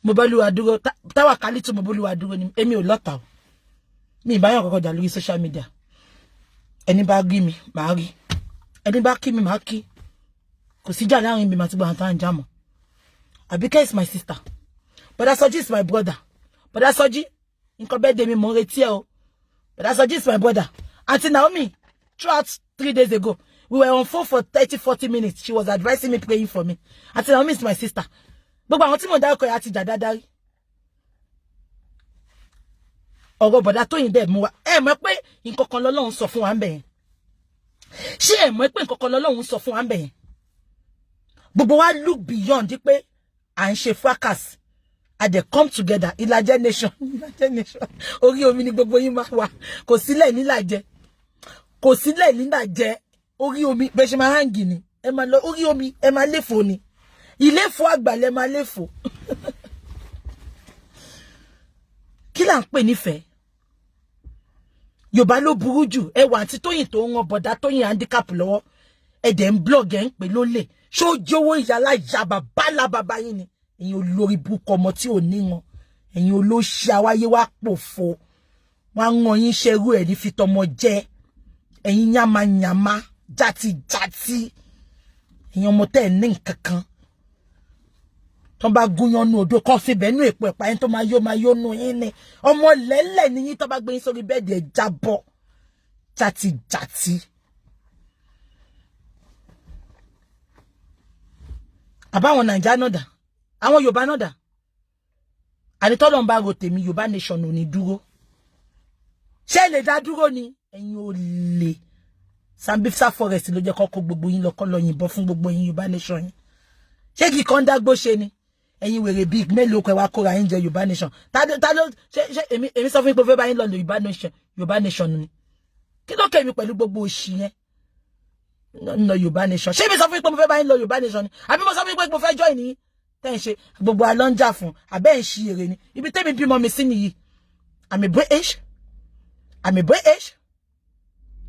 Mo bá lúwa dúró, táwa kálítù, mo bá lúwa dúró ni. Èmi ò lọ́tà o. Mi ìbáyọ̀ kọ́kọ́ jà lórí social media. Ẹni bá rí mi, màá rí. Ẹni bá kí mi, màá kí. Kò síjà láàrin mi màá ti gbọ́ àwọn tá à ń jà mọ́. Àbíkẹ́ is my sister. Bọ̀dá Sọjí is my brother. Bọ̀dá Sọjí, nǹkan bẹ́ẹ̀ dé mi, mò ń retí ẹ o. Bọ̀dá Sọjí is my brother. Aunty Naomi, throughout 3 days ago, we were on phone for 30, 40 minutes. She was advising me, praying for me. Aunty Naomi is my sister. Gbogbo àwọn tí mò ń dárúkọ yẹn á ti jà dáadáa rí. Ọ̀rọ̀ bọ̀dá Tóyìn dẹ̀ mú wa. Ẹ mọ̀ pé nǹkan kan lọ́lọ́run sọ fún wa ń bẹ̀ yẹn. Ṣé ẹ mọ̀ pé nǹkan kan lọ́lọ́run sọ fún wa ń bẹ̀ yẹn? Gbogbo wa look beyond pé à ń ṣe fracas, a dẹ̀ come together. Ìlàjẹ nation, Ìlàjẹ nation, orí omi ni gbogbo yín máa wà. Kò sílẹ̀ nílàjẹ, kò sílẹ̀ nílàjẹ. Orí omi bẹ́ẹ̀ ṣe máa hang ni. Ẹ máa lọ orí omi, ẹ máa léfò ni. Ìléfò àgbàlẹ̀ máa léfò. Kí là ń pè nífẹ̀ẹ́? Yorùbá ló burú jù. Ẹwà àti Tóyìn tó ń ran bọ̀dá Tóyìn handicap lọ́wọ́, ẹ̀dẹ̀ ń blog, ẹ̀ ń pè lólè. Ṣó jówó ìyálà ìyá bàbá là bàbá yín ni? Ẹ̀yin olórí burúkú ọmọ tí ò ní wọn, ẹ̀yin olóṣì àwáyé wá pòfo. Wọn á ràn yín ṣerú ẹ̀ ní fi tọmọ jẹ. Ẹ̀yin yàmàyàmà, játijàti, ẹ̀yin ọmọ tẹ́ ẹ̀ ní nǹkan kan. Tó bá gúnyán nu odò kan síbẹ̀ nú èpo ẹ̀pà, yín tó máa yó máa yó nu yín ni. Ọmọ lẹ́lẹ̀ ni yín. Tó bá gbé yín sórí bẹ́ẹ̀dì, ẹ̀ jábọ́, játijàti. Àbáwọn Nàìjíríà náà dà? Àwọn Yorùbá náà dà? Ànitọ́lọ́ ń bá ro tèmi, Yorùbá nation ò ní dúró. Ṣé lè dá dúró ni? Ẹ̀yin ò lè. Sambisa forest ló jẹ́ kọ́kọ́ gbogbo yín lọ́kọ́ lọ yìnbọn fún gbogbo yín. Yorùbá nation yín, ṣé kí kan dágbó ṣe ni? Ẹ̀yin wèrè bíi mélòó kẹ wá kóra yín jẹ Yorùbá nation? Ta ló ṣe? Èmi sọ fún yín pé fẹ́ bá yín lọ Yorùbá nation. Yorùbá nation ni. Kí ló kẹ́ mi pẹ̀lú gbogbo òṣì yẹn ń lọ Yorùbá nation? Ṣé mi sọ fún yín pé mo fẹ́ bá yín lọ Yorùbá nation ni? Àbí mo sọ fún yín pé mo fẹ́ join yín tẹ́ ń ṣe gbogbo alọ́ ń jà fún? Àbẹ́ ń ṣi èrè ni. Ibi tẹ́mi bímọ mi sí nìyí. I'm a British, I'm a British,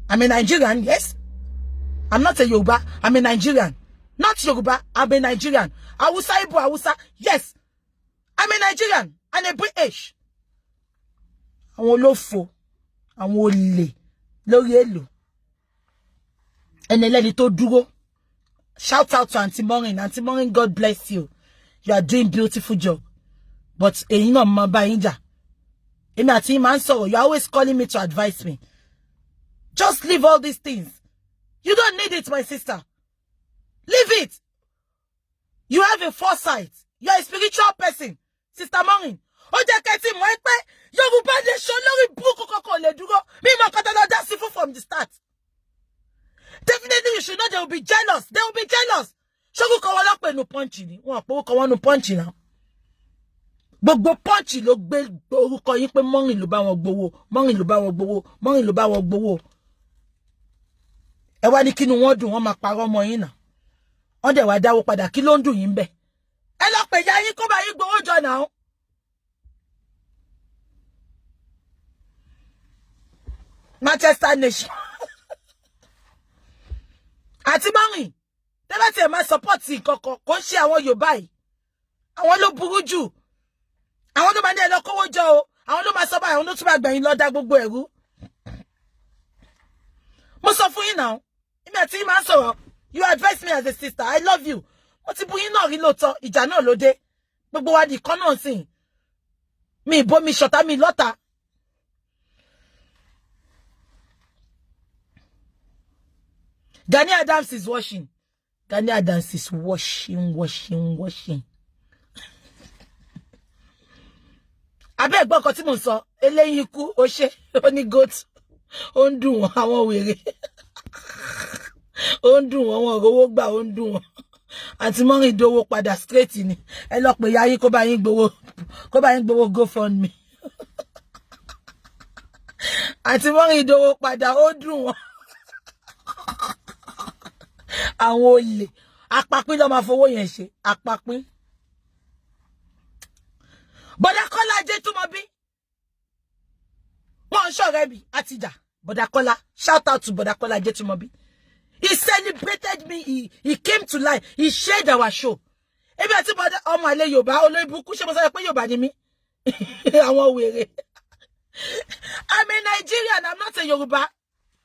I'm a Nigerian. Yes, I'm not a Yoruba. I'm a Nigerian, not Yoruba. I'm a Nigerian. Hausa, Igbo, Hausa, yes, I'm a Nigerian and a British. Àwọn olófo, àwọn olè lórí èlò ẹni ẹlẹ́ni tó dúró. Shout out to Aunty Maureen. Aunty Maureen, God bless you. You are doing beautiful job, but èyí náà máa bá yín jà. Èmi àti yín máa ń sọ̀rọ̀. You are always calling me to advise me. Just leave all these things. You don't need it, my sister. Leave it. You have a foresight. You are a spiritual person, Sister Maureen. Ó jẹ́ kẹ́ ti mọ̀ ẹ́ pé Yorùbá nation lórí burúkú kọ́kọ́ lè dúró. Mi mọ̀ kọ́tà lọ dá sí fún from the start. Definitely you should know they will be jealous. They will be jealous. Ṣórúkọ wọn lọ́pẹ̀ nu Punch ni? Wọn àpò orúkọ wọn nu Punch náà. Gbogbo Punch ló gbé orúkọ yín pé Maureen ló bá wọn gbowó, Maureen ló bá wọn gbowó, Maureen ló bá wọn gbowó. Ẹ wá ní kínú wọn dùn, wọn máa parọ́ ọmọ yín náà. Wọ́n dẹ̀ wá dáwó padà. Kí ló ń dùn yín bẹ́ẹ̀? Ẹ lọ pè ya yín kó bá yín gbowó jọ náà. Manchester nation àti Maureen, tẹ́lẹ̀ tí ẹ máa support nǹkankan, kò ń ṣe àwọn Yorùbá yìí. Àwọn ló burú jù. Àwọn ló máa ní ẹ lọ kówó jọ o. Àwọn ló máa sọ báyìí. Àwọn ló tún máa gbẹ̀yìn lọ dá gbogbo ẹ̀rú. Mo sọ fún yín náà, èmi àti yín máa ń sọ̀rọ̀. You advise me as a sister. I love you. Mo ti bu yín náà rí lóòótọ́. Ìjà náà ló dé, gbogbo wa di kan náà sìn. Mi ìbomi ṣọ̀tá mi lọ́ta. Gani Adams is washing. Gani Adams is washing, washing, washing. Abẹ́ ẹ̀gbọ́n kan tí mò ń sọ, eléyìí ikú, ó ṣe, ó ní goat, ó ń dùn wọ́n, àwọn wèrè. Ó ń dùn wọ́n, wọn rówó gbà, ó ń dùn wọ́n. Àti Maureen dówó padà straight ni. Ẹ lọ pè ya yín kó bá yín gbowó, kó bá yín gbowó GoFundMe. Àti Maureen dówó padà, ó dùn wọ́n. Àwọn olè apapín ló máa fowó yẹn ṣe apapín. Bọ̀dá Kọ́lá Ajétúmọ̀bí, wọ́n ń ṣọ̀rẹ́ mi àtìjà. Bọ̀dá Kọ́lá, shout out to Bọ̀dá Kọ́lá Ajétúmọ̀bí. He celebrated me. He came to life. He shared our show. Ebi àti bọ́dá ọmọ àlè Yorùbá olórí burúkú, ṣé mo sọ pé Yorùbá ni mí? Àwọn wèrè. I'm a Nigerian, I'm not a Yorùbá.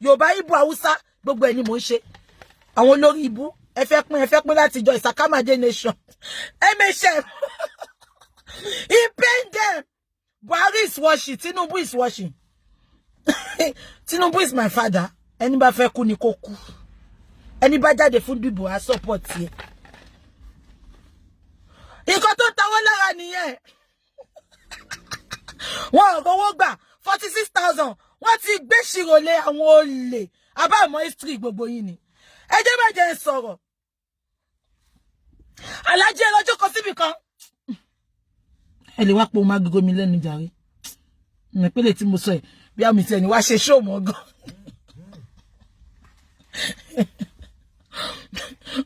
Yorùbá, Igbo, Hausa, gbogbo ẹ̀ ni mò ń ṣe. Àwọn olórí ibú, ẹ fẹ́ pín, ẹ fẹ́ pín láti jọ ìsàkámàdé nation. MHM, he pain them. Buhari is washing, Tinubu is washing. Tinubu is my father. Ẹni bá fẹ́ kú ni kó kú. Ẹni bá jáde fún dìbò á support yẹ. Nǹkan tó ta wọ́n lára nìyẹn. Wọn ò rówó gbà, 46,000. Wọ́n ti gbé ṣirò lé àwọn olè. Àbámọ̀ history gbogbo yín ni. Ẹ jẹ́ bá jẹ́ sọ̀rọ̀. Alájí, ẹ lọ́jọ́ kan síbì kan. Ẹ lè wá pé o máa gbogbo mi lẹ́nu jàre. Ìpínlẹ̀ tí mo sọ ẹ̀ bí àmì tí ẹni wá ṣe ṣó mọ́ gan.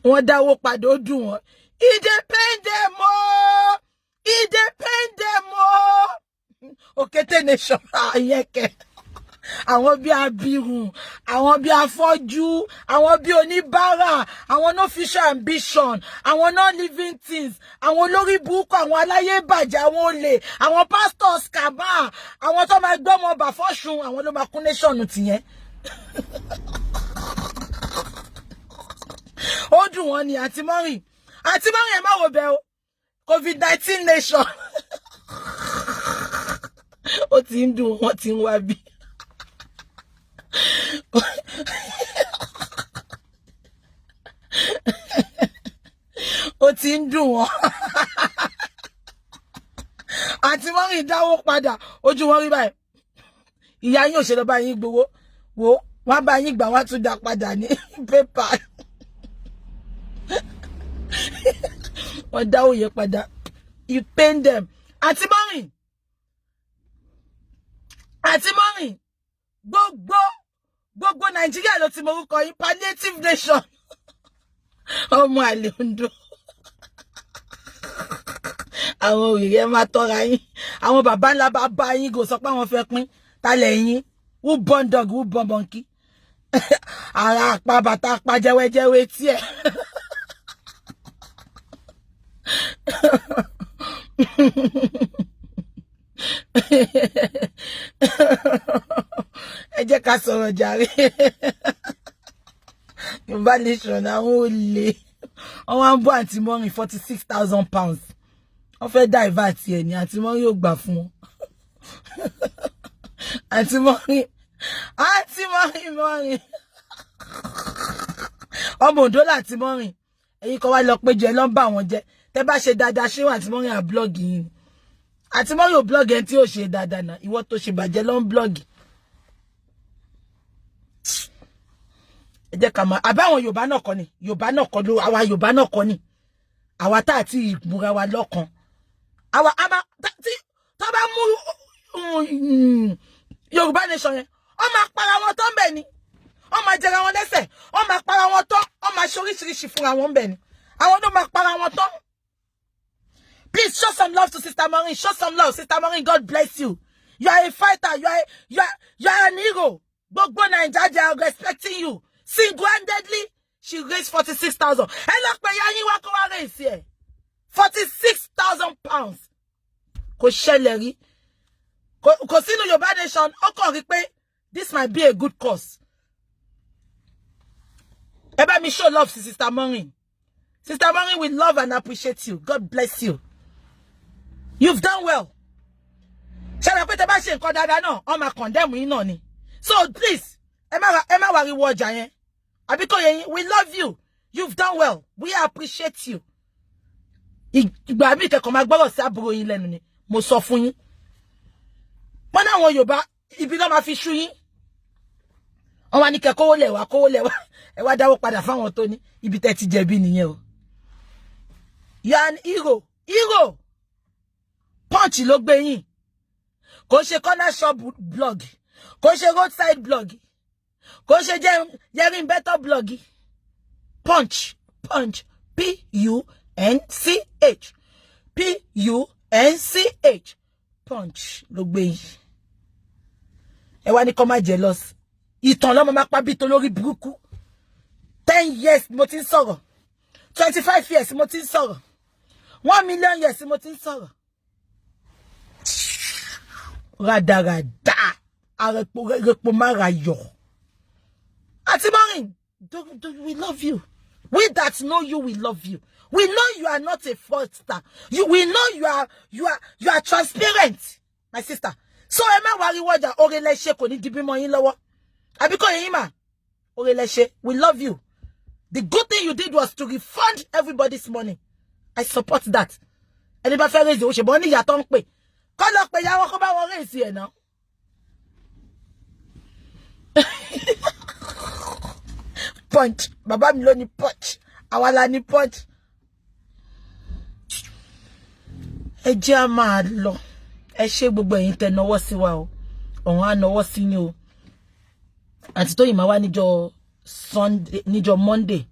Wọ́n dáwó padà, ó dùn wọ́n. E dey pain them o. E dey pain them o. Òkété nation àyẹ̀kẹ́. Àwọn bí abirùn, àwọn bí afọ́jú, àwọn bí oníbàárà, àwọn no future ambition, àwọn no living things, àwọn olórí burúkú, àwọn aláyé bàjẹ́, àwọn olè, àwọn pastors kàbá, àwọn tó máa gbọ́mọ bà fọ́ṣun, àwọn ló máa kún nation tìyẹn. Ó dùn wọ́n ni. Àti mọ́rìn, àti mọ́rìn, ẹ̀ má wo bẹ́ẹ̀ o. COVID-19 nation, ó ti ń dùn wọ́n, ti ń wá bí. Ó ti ń dùn wọ́n. Àti mọ́rìn dáwó padà, ojú wọn rí báyìí. Ìyá yín ò ṣe lọ bá yín gbowó wo, wọ́n bá yín gbà, wọ́n tún dá padà ní pépà. Wọ́n dáwó yẹn padà. You pain them. Àti mọ́rìn, àti mọ́rìn, gbogbo gbogbo Nàìjíríà ló ti mọ orúkọ yín, palliative nation, ọmọ àlè Ondo. Àwọn òrìrì, ẹ máa tọ́ra yín. Àwọn bàbá ńlá bàbá yín kò sọ pé àwọn fẹ́ pín talẹ̀ yín. Who born dog, who born monkey? Ara àpá bàtà apá jẹ́wẹ́jẹ́wẹ́ tiẹ̀. Ẹ jẹ́ ká sọ̀rọ̀ jàre. Yorùbá nation, àwọn olè, wọ́n wá ń bọ́ àǹtí mọ́rin £46,000. Wọ́n fẹ́ divert ẹ̀ ní. Àǹtí mọ́rin yóò gbà fún wọn. Àǹtí mọ́rin, àǹtí mọ́rin mọ́rin, ọmọ Oǹdó láti mọ́rin. Ẹ̀yin kan wá lọ péjọ, ẹ lọ ń bà wọ́n jẹ́. Tẹ́ bá ṣe dáadáa, ṣé àǹtí mọ́rin à blog yín ni? Àǹtí mọ́rin ò blog ẹni tí ò ṣe dáadáa náà. Ìwọ tó ṣe bàjẹ́ ló ń blog. Ẹ jẹ́ ká máa àbáwọn Yorùbá náà kọ́ ni. Yorùbá náà kọ́ ló, àwa Yorùbá náà kọ́ ni. Àwa tá àti ìmúra wa lọ́kan, àwa àmà tí tó bá mú Yorùbá nation yẹn, wọ́n máa para wọn tó ń bẹ̀ ni. Wọ́n máa jẹra wọn lẹ́sẹ̀, wọ́n máa para wọn tán, wọ́n máa ṣe oríṣiríṣi fúnra wọn bẹ̀ ni. Àwọn ló máa para wọn tán. Please show some love to Sister Maureen. Show some love, Sister Maureen. God bless you. You are a fighter. You are an hero. Gbogbo Naija, they are respecting you. Single-handedly, she raised 46,000. Ẹ lọ pé ya yín wá kó wá raise ẹ̀. £46,000. Kò ṣẹlẹ̀ rí. Kò sínú Yorùbá nation, ó kàn rí pé this might be a good cause. Ẹ bá mi show love to Sister Maureen. Sister Maureen, we love and appreciate you. God bless you. You've done well. Ṣé ẹ pé tẹ́ bá ṣe nǹkan dáadáa náà, wọ́n máa condemn yín náà ni. So please, ẹ má wariwo ọjà yẹn. Àbí kò yé yín? We love you. You've done well. We appreciate you. Ìgbà míì kẹ́kọ̀ọ́ máa gbọ́rọ̀ sí àbúrò yín lẹ́nu ni. Mo sọ fún yín. Wọ́n ní àwọn Yorùbá ibi náà máa fi ṣú yín. Wọ́n wá ní kẹ́ kówó lẹ̀ wá, kówó lẹ̀ wá. Ẹ wá dáwó padà fáwọn tó ní ibi tẹ́ ti jẹ̀bi nìyẹn o. You are an hero. Hero. Punch ló gbé yín. Kò ṣe corner shop blog. Kò ṣe roadside blog. Kò ṣe jẹ́rìí better blog. Punch, Punch, Punch, Punch, Punch ló gbé yín. Ẹ wá ní kọ́ má jealous. Ìtàn lọ́mọ máa pa bí tolórí burúkú. 10 years mo ti ń sọ̀rọ̀. 25 years mo ti ń sọ̀rọ̀. 1 million years mo ti ń sọ̀rọ̀. Rádaràdà, arẹ̀pọ̀ má ra yọ̀. Àǹtí Maureen, we love you. We that know you, we love you. We know you are not a fraudster. We know you are transparent, my sister. So ẹ má wá rí wọjà. Oore lẹ ṣe, kò ní di bímọ yín lọ́wọ́. Àbí kò yín mà? Oore lẹ ṣe. We love you. The good thing you did was to refund everybody's money. I support that. Ẹni bá fẹ́ raise owó ṣe bọ́ ní ìyá tó ń pè. Kọ́ lọ pè ìyá wọn kó bá wọn raise ẹ̀ náà. Punch. Bàbá mi ló ní punch. Àwa la ní punch. Ẹ jẹ́ á máa lọ. Ẹ ṣé gbogbo ẹ̀yin tẹ́ nawọ́ sí wa o. Ọ̀run á nawọ́ sí yín o. Àǹtí Tóyìn máa wá níjọ́ Sunday, níjọ́ Monday.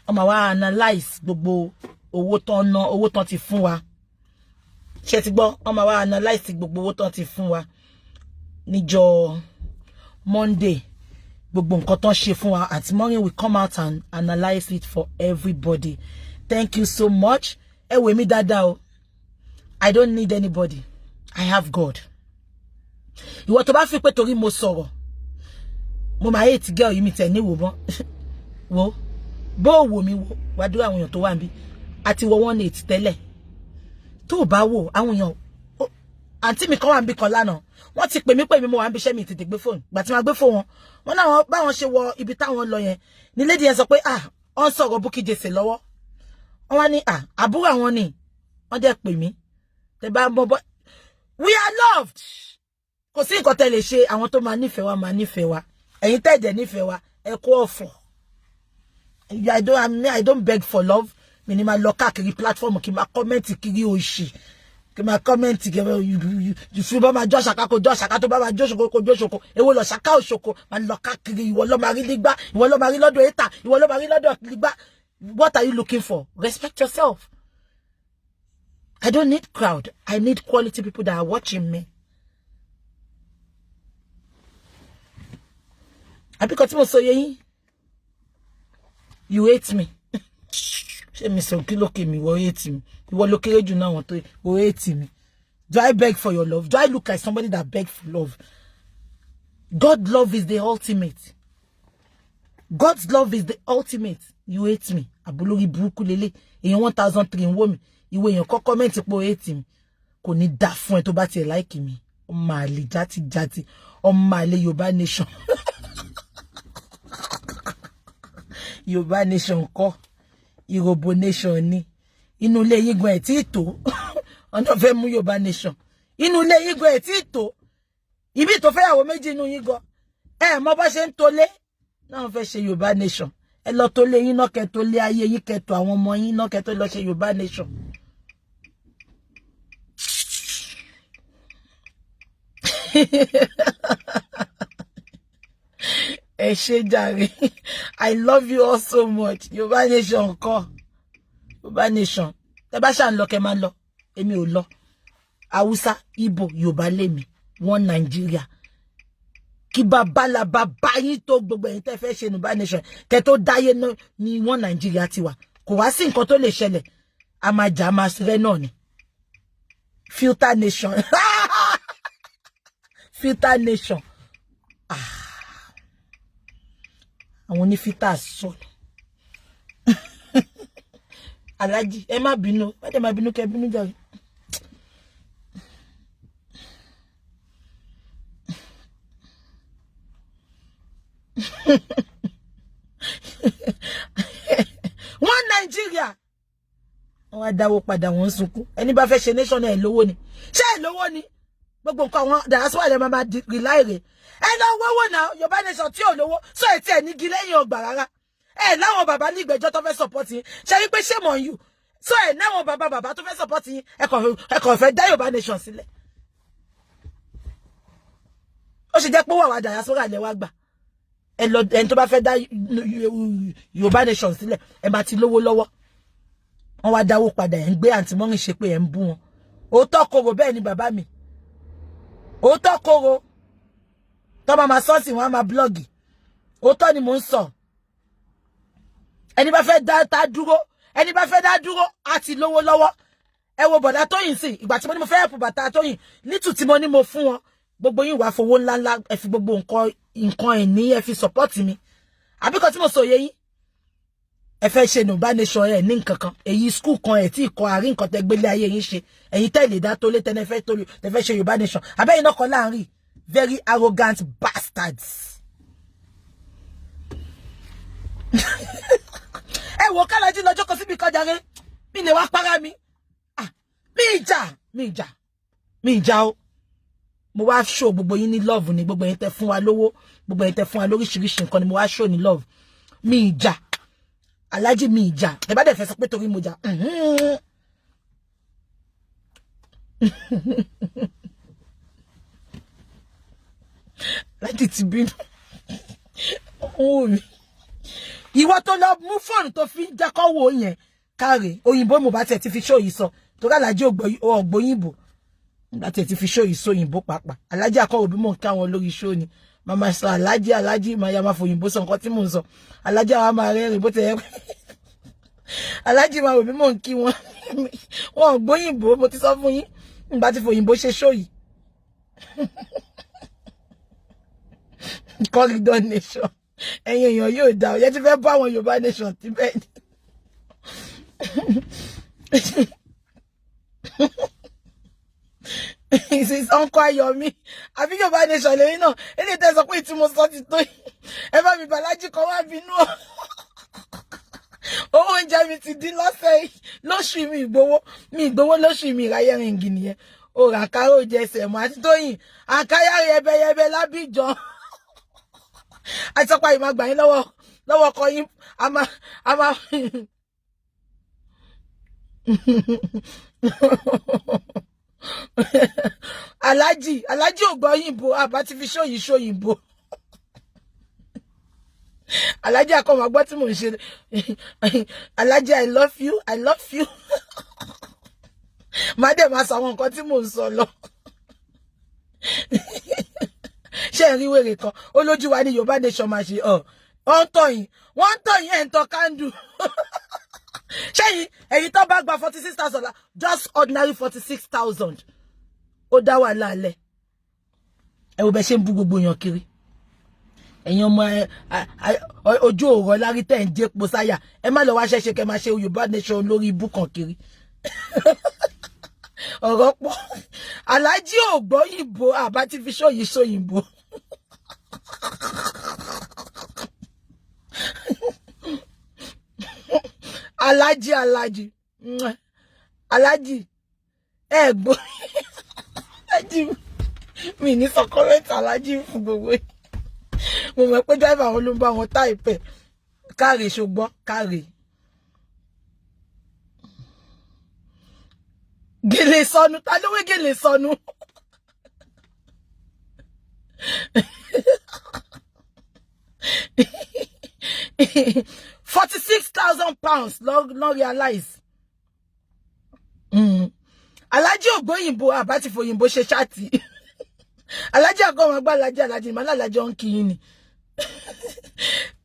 Wọ́n máa wá analyse gbogbo owó tán ná, owó tán ti fún wa. Ṣé ti gbọ́? Wọ́n máa wá analyse gbogbo owó tán ti fún wa níjọ́ Monday. Gbogbo nǹkan tán ṣe fún wa. Àǹtí Maureen will come out and analyse it for everybody. Thank you so much. Ẹ wò mí dáadáa o. I don't need anybody. I have God. Ìwọ tó bá fi pé torí mo sọ̀rọ̀, mo máa hate girl yìí, mi tẹ̀ ní wò mọ́. Wo bó wò mí, wò wá dúró. Àwọn èèyàn tó wà níbí àti wọ 18 tẹ́lẹ̀. Tó o bá wò àwọn èèyàn, àǹtí mi kan wà níbí kan lánàá, wọ́n ti pè mí, pè mí, mo wà níbi iṣẹ́, mi tètè gbé fóònù. Gbà tí wọ́n gbé fóònù wọn, wọ́n náà báwọn ṣe wọ ibi táwọn lọ yẹn ní lady yẹn sọ pé, ah, wọ́n sọ̀rọ̀ Bukky Jesse lọ́wọ́. Wọ́n wá ní, ah, àbúrò àwọn ni. Wọ́n dẹ̀ pè mí. Tẹ bá mọ bọ́, we are loved. Kò sí nǹkan tẹ́ lè ṣe. Àwọn tó máa nífẹ̀ẹ́ wa máa nífẹ̀ẹ́ wa. Ẹ̀yin tẹ́ dẹ̀ nífẹ̀ẹ́ wa, ẹ kó ọ̀fọ̀. I don't, I mean, I don't beg for love. Mi ni máa lọ káàkiri platform kí n máa comment kiri òṣì, kí n máa comment kí n bá máa jọ́ ṣàká kó jọ́ ṣàká, tó bá máa jó ṣòkò kó jó ṣòkò. Èwo lọ ṣàká òṣòkò máa lọ káàkiri? Ìwọ ló máa rí nígbà, ìwọ ló máa rí lọ́dọ̀ ètà, ìwọ ló máa rí lọ́dọ̀ nígbà. What are you looking for? Respect yourself. I don't need crowd. I need quality people that are watching me. Àbíkọ tí mo sọ yẹ yín? You hate me. Ṣé mi sọ kí lókè mi? Ìwọ hate mi. Ìwọ ló kéré jù náà. Wọn tó ìwọ hate me. Do I beg for your love? Do I look like somebody that beg for love? God love is the ultimate. God's love is the ultimate. You hate me. Àbúlórí burúkú lélẹ̀. Èèyàn 1003 ń wò mí. Ìwé èèyàn kọ́ comment pé o hate mi. Kò ní dá fún ẹ tó bá tiẹ̀ like mi. Ọmọ àlè játijàti. Ọmọ àlè Yorùbá nation. Yorùbá nation kọ́. Ìròbó nation ni. Inú ilé yín gan ẹ̀ tí ì tó. Ọ̀nà fẹ́ mú Yorùbá nation. Inú ilé yín gan ẹ̀ tí ì tó. Ibi tó fẹ́yàwó méjì inú yín gan. Ẹ mọ bá ṣe ń tolé. Náà fẹ́ ṣe Yorùbá nation. Ẹ lọ tó lé yín náà, kẹ́ tó lé ayé yín, kẹ́ tó àwọn ọmọ yín náà, kẹ́ tó lọ ṣe Yorùbá nation. Ẹ ṣé jàre. I love you all so much. Yorùbá nation kọ́. Yorùbá nation. Tẹ́ bá ṣà ń lọ, kẹ́ máa lọ. Èmi ò lọ. Haúsá, Ìgbò, Yorùbá lèmi. One Nigeria. Kí bàbá la bàbá yín tó gbogbo ẹ̀yin tẹ́ fẹ́ ṣe Yorùbá nation, kẹ́ tó dáyé náà ní one Nigeria ti wà. Kò wá sí nǹkan tó lè ṣẹlẹ̀. A máa jà, a máa rẹ́ náà ni. Filter nation. Filter nation. Ah. Àwọn onífítà sọnù. Aláàjì, ẹ má bínú. Má dẹ̀ má bínú, kẹ́ bínú jàre. One Nigeria. Wọ́n wá dáwó padà, wọ́n ń sunkún. Ẹni bá fẹ́ ṣe nation, ẹ̀ lówó ni. Ṣé ẹ̀ lówó ni? Gbogbo nǹkan àwọn diaspora ẹ̀ máa rely rè. Ẹ lọ wọ́wọ́ náà. Yorùbá nation tí ò lówó sọ ẹ̀ tí ẹ̀ nígi lẹ́yìn ọgbà rárá. Ẹ láwọn bàbá ní ìgbẹ́jọ́ tó fẹ́ support yín. Ṣe rí pé shame on you. Sọ ẹ̀ náwọn bàbá bàbá tó fẹ́ support yín. Ẹ kàn fẹ́ dá Yorùbá nation sílẹ̀. Ó ṣe jẹ́ pé wà wá diaspora lẹ wá gbà. Ẹ lọ, ẹni tó bá fẹ́ dá Yorùbá nation sílẹ̀, ẹ máa ti lówó lọ́wọ́. Wọ́n wá dáwó padà, ẹ̀ ń gbé àǹtí Maureen ṣe pé ẹ̀ ń bú wọn. Òótọ́ korò, bẹ́ẹ̀ ni bàbá mi. Òótọ́ korò. Tó bá máa sọ́ọ̀sì, wọn á máa blog. Òótọ́ ni mò ń sọ. Ẹni bá fẹ́ dá tá dúró, Ẹni bá fẹ́ dá dúró á ti lówó lọ́wọ́. Ẹ wo bọ̀dá Tóyìn sí, ìgbà tí mo ní mo fẹ́ help bàtà Tóyìn, nítù tí mo ní mo fún wọn, gbogbo yín wàá fowó ńláńlá, ẹ fi gbogbo nǹkan ẹ̀ ní, ẹ fi support mi. Àbíkọ́ tí mo sọ yé yín? Ẹ fẹ́ ṣe Yorùbá nation, ẹ ní nǹkan kan, èyí school kan ẹ̀ tí ì kọ àárín nǹkan tẹ gbélé ayé yín ṣe. Ẹ̀yin tẹ́ lè dá tó lé tẹ́lẹ̀ fẹ́ tó tẹ́ fẹ́ ṣe Yorùbá nation, àbẹ́yìn náà kọ́ láàrin. Very arrogant bastards. Ẹ wò kálájí lọ́jọ́ kan síbi kan jàre, mi lè wá para mi. Mi ìjà, mi ìjà, mi ìjà o. Mo wá show gbogbo yín ní love ni. Gbogbo yín tẹ́ fún wa lówó, gbogbo yín tẹ́ fún wa lóríṣiríṣi nǹkan ni mo wá show ní love. Mi ìjà, alájí, mi ìjà. Ẹ bá dẹ̀ fẹ́ sọ pé torí mo jà. Alájí ti bínú owó mi. Ìwọ tó lọ mú fóònù tó fi ń jẹ́kọ́ wò yẹn káre, òyìnbó mo bá tiẹ̀ ti fi ṣó yìí sọ, torí alájí ògbóyìnbó nígbà tí ẹ ti fi ṣó yìí sọ òyìnbó pàápàá. Alájí akọ̀wé bí mò ń ká wọn lórí ṣó ni màmá sọ alájí, alájí màá ya máa fòyìnbó sọ nǹkan tí mò ń sọ. Alájí àwọn máa rẹ́rìn bó ti yẹ. Alájí máa wò bí mò ń kí wọn, wọn ò gbóyìnbó. Mo ti sọ fún yín nígbà tí fòyìnbó ṣe ṣó yìí. Corridor nation, ẹ̀yin èèyàn yóò dá ọ yẹ ti fẹ́ bá àwọn Yorùbá nation ti bẹ́ẹ̀ ni. Ìsìn ọkọ Ayọ̀mí àbí Yorùbá nation lẹ́yìn náà, eléyìí tẹ́ sọ pé ìtumọ̀ sọ ti tó yìí. Ẹ bá mi bàlájì kan wá bínú ọ. Owó oúnjẹ mi ti dín lọ́sẹ̀ yìí, lóṣù mi ìgbowó, mi ìgbowó lóṣù mi, ìráyè rìngì nìyẹn. Òrà àkàrà òjẹ ẹsẹ̀ mọ́ àti Tóyìn àkáyà yẹbẹyẹbẹ lábìjọ àti sọpá yìí máa gbà yín lọ́wọ́ lọ́wọ́ ọkọ yín. A máa alájì, alájì ò gbọ́ yìnbó, àbá ti fi ṣóyìn ṣóyìnbó. Alájì akọ́mọ gbọ́ tí mò ń ṣe. Alájì, I love you, I love you. Má dẹ̀ máa sọ àwọn nǹkan tí mò ń sọ lọ. Ṣé ẹ rí wèrè kan ó lójú wa ní Yorùbá nation máa ṣe ọ? Wọ́n ń tọ̀ yín, wọ́n ń tọ̀ yín, ẹ̀ ń tọ́ kándù. Ṣẹ́yìn ẹ̀yin tó bá gba 46,000, just ordinary 46,000, ó dá wàhálà alẹ́. Ẹ wo bẹ ṣe ń bú gbogbo èèyàn kiri. Ẹ̀yin ọmọ ojú òrọ̀ lárí tẹ̀ ń jẹ́po sáyà, ẹ má lọ wá ṣẹ́ṣe kẹ́ máa ṣe Yorùbá nation lórí ibú kan kiri. Ọ̀rọ̀ pọ̀. Alájí ò gbọ́ yìnbó, àbá ti fi ṣòyìn ṣòyìnbó. Alájí, alájí, alájí, ẹ gbọ́ alájí mi ní sọ kọ́rẹ́tì alájí fún gbogbo yìí. Mo mọ̀ pé dráìvà wọn ló ń bá wọn táìpẹ̀ káre, ṣùgbọ́n káre. Gèlè sọnù, ta ló wé gèlè sọnù? £46,000 lọ realize. Alájí ògbóyìnbó, àbá ti fòyìnbó ṣe ṣáàtì. Alájí àkọ́wọ́n gbá alájí, alájí ìmọ̀ alájí ọ̀hún kì í ni.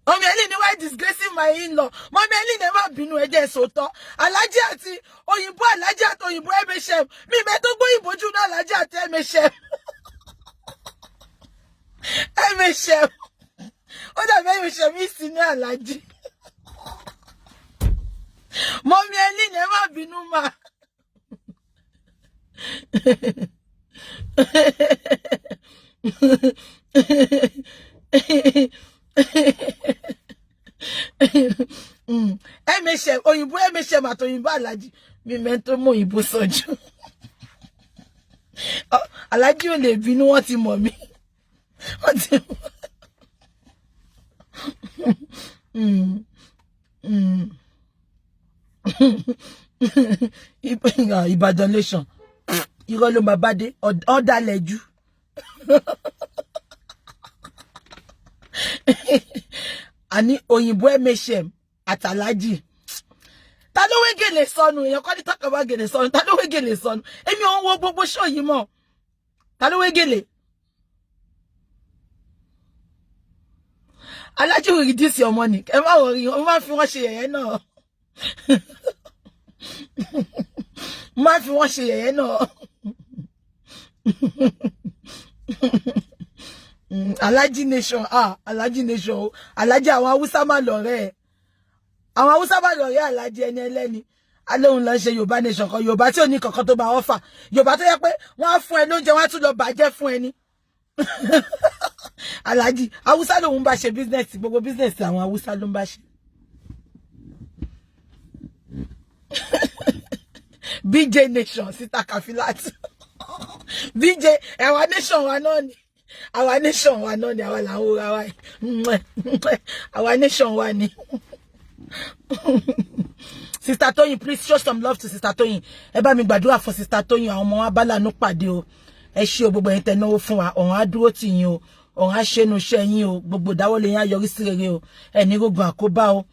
Mọ̀mí Ẹlí ni why disgracing my in-law? Mọ̀mí Ẹlí ni ẹ má bínú, ẹ jẹ́ sòótọ́. Alájí àti òyìnbó, alájí àti òyìnbó MHM. Mi ìmẹ́ tó gbóyìnbó jù náà, alájí àti MHM. MHM. Ó dàbí MHM yìí sí ní alájí. Mọ̀mí Ẹlí ni ẹ má bínú mà. MHM, òyìnbó MHM àti òyìnbó alájí, mi mẹ́tò mọ òyìnbó sọjú. Alájí ò lè bínú, wọ́n ti mọ̀ mí. Wọ́n ti mọ̀. Ìbàdàn nation, irọ́ ló máa bá dé, ọ̀dàlẹ̀ jù. Àní òyìnbó MHM àtàlájì. Ta ló wé gèlè sọnù? Èèyàn kọ́ ní tọ́ka bá gèlè sọnù. Ta ló wé gèlè sọnù? Èmi ò ń wo gbogbo ṣó yìí mọ́. Ta ló wé gèlè? Alájì will reduce your money. Ẹ má wọrí, wọ́n máa fi wọ́n ṣe yẹ̀yẹ́ náà. Má fi wọ́n ṣe yẹ̀yẹ́ náà. Alhaji Nation, ah, Alhaji Nation o. Alhaji, àwọn Haúsá má lọ̀rẹ́ ẹ̀. Àwọn Haúsá má lọ̀rẹ́ Alhaji. Ẹni ẹlẹ́ni alóhùn lọ ṣe Yorùbá Nation kan, Yorùbá tí ò ní kankan tó bá ọ́fà, Yorùbá tó yẹ pé wọ́n á fún ẹ lóúnjẹ, wọ́n á tún lọ bàjẹ́ fún ẹni. Alhaji, Haúsá lòun bá ṣe business, gbogbo business àwọn Haúsá ló ń bá ṣe. BJ Nation síta Kafilat, BJ ẹwà nation wa náà ni, àwa nation wa náà ni, àwa là ń wúra wa, àwa nation wa ni. Sister Toyin, please show some love to Sister Toyin. Ẹ bá mi gbàdúrà fún Sister Toyin, àwọn ọmọ wa bá lànà pàdé o. Ẹ ṣé o, gbogbo ẹ̀yin tẹ́ náwó fún wa, ọ̀run á dúró tì yín o, ọ̀run á ṣẹ́nu iṣẹ́ yín o, gbogbo ìdáwọ́lé yín á yọrí sí rere o. Ẹ ní rógun àkóbá o,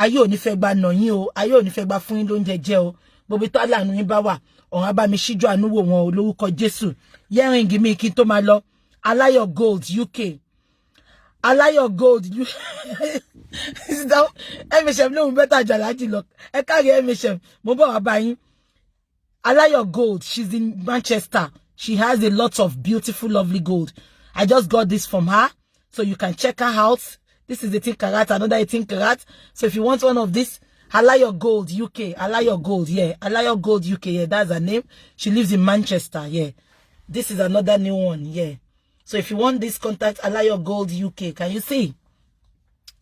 ayé ò ní fẹ́ gba nà yín o, ayé ò ní fẹ́ gba fún yín lóúnjẹ jẹ o. Gbogbo tó àlànà yín bá wà, ọ̀run á bá mi ṣíjú àánú wò wọn o, lórúkọ Jésù. Earring mi kí n tó máa lọ, Aláyọ̀ Gold UK, Aláyọ̀ Gold. MHM lóhun better jù Aláàjì lọ. Ẹ káre MHM, mo bọ̀ wá bá yín. Aláyọ̀ Gold, she's in Manchester. She has a lot of beautiful, lovely gold. I just got this from her, so you can check her out. This is 18 karat, another 18 karat. So if you want one of this, Alayo Gold UK, Alayo Gold, yeah, Alayo Gold UK, yeah, that's her name. She lives in Manchester, yeah. This is another new one, yeah. So if you want this, contact Alayo Gold UK. Can you see?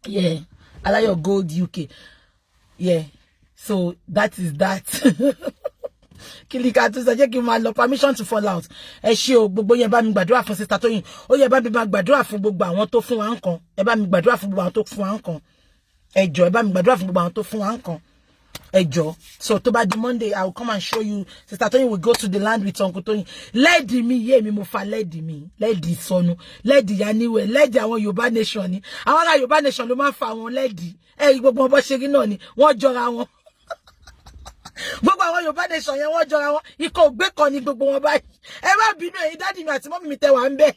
Yeah, Alayo Gold UK. Yeah. So that is that. Kí ká tún sọ? Jẹ́ kí n máa lọ. Permission to fall out. Ẹ ṣé o, gbogbo yẹn. Bá mi gbàdúrà fún Sister Tóyìn. Ó yẹ bá mi máa gbàdúrà fún gbogbo àwọn tó fún wa nǹkan. Ẹ bá mi gbàdúrà fún gbogbo àwọn tó fún wa nǹkan. Ẹ jọ̀ọ́, ẹ bá mi gbàdúrà fún gbogbo àwọn tó fún wa nǹkan. Ẹ jọ̀ọ́. So tó bá di Monday, I will come and show you. Sister Tóyìn will go to the land with Uncle Tóyìn. Lẹ́ẹ̀dì mi yé mi, mo fa lẹ́ẹ̀dì mi, lẹ́ẹ̀dì sọnù, lẹ́ẹ̀dì yaníwẹ̀, lẹ́ẹ̀dì àwọn Yorùbá Nation ni. Àwọn ará Yorùbá Nation ló máa ń fa àwọn lẹ́ẹ̀dì. Ẹ rí gbogbo wọn bó ṣe rí náà ni wọ́n jọra wọn. Gbogbo àwọn Yorùbá Nation yẹn, wọ́n jọra wọn. Ikọ̀ ògbé kan ni gbogbo wọn báyìí. Ẹ má bínú, ẹ̀yin daddy mi àti mummy mi tẹ́ wà ń bẹ̀.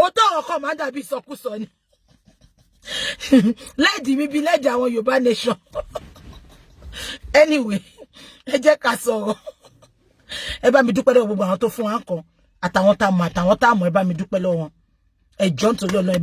Òótọ́ ọ̀rọ̀ kan máa ń dàbí ìsọkúsọ ni. Lẹ́ẹ̀dì mi bíi lẹ́ẹ̀dì àwọn Yorùbá Nation. Anyway, ẹ jẹ́ ká sọ̀rọ̀. Ẹ bá mi dúpẹ́ lọ́wọ́ gbogbo àwọn tó fún wa kan, àtàwọn tá a mọ̀, àtàwọn tá a mọ̀. Ẹ bá mi dúpẹ́ lọ́wọ́ wọn. Ẹ jọ̀ọ́, nítorí Ọlọ́run.